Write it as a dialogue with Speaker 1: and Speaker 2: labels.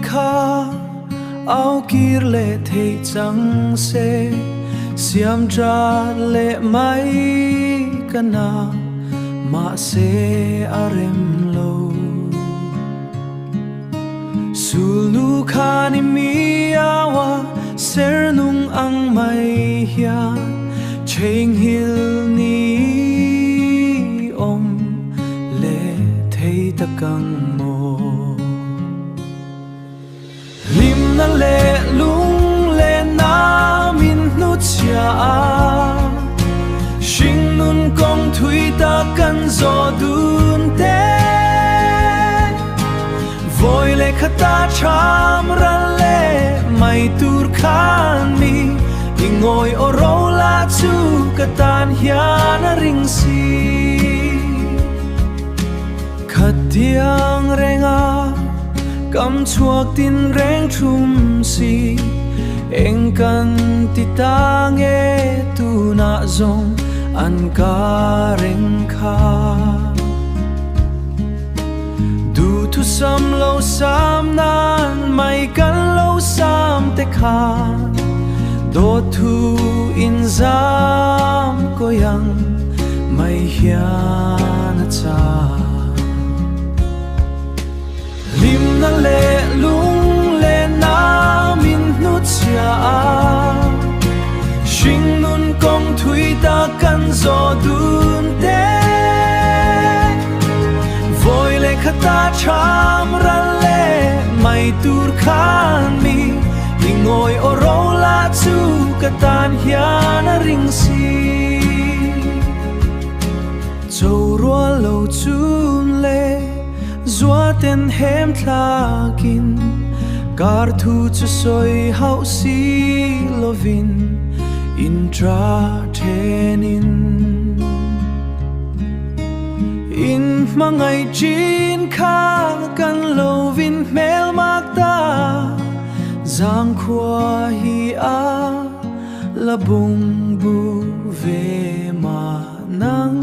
Speaker 1: kha au kir leh theih chang se, siam that leh mai ka na, mahse a rem lo. Sulnu khan i mi au a, ser nung ang mai hian theihnghilh ni awm leh thei tak ang maw? Hlimna leh lunglenna min hnuchhia a, hringnun kawng thui tak kan zawh dun te. Vawi leh khata tham ral leh mai tur khan mi i ngawi aw ro la chu ka tan hian a ring si. Khatiang renga kam chhuak tin reng thum si, eng kan ti ta nge tunah zawng an ka reng kha. Duhthusam lo sam nan mai kan lo sam te kha, dawt thu in zam kawi ang mai hian a chak. Hlimna leh lunglenna min hnuchhia a, hringnun kawng thui tak kan zawh dun te. Vawi leh khata tham ral leh mai tur khan mi i ngawi aw ro la chu ka tan hian a ring si. Cho rual lo chun leh zuaten hem thlakin kar thu chu sawi hauh si lovin in tra thenin. In hmangaih chin kha kan lovin hmel mak ta, zangkhua hi a la bung bu ve mah nang.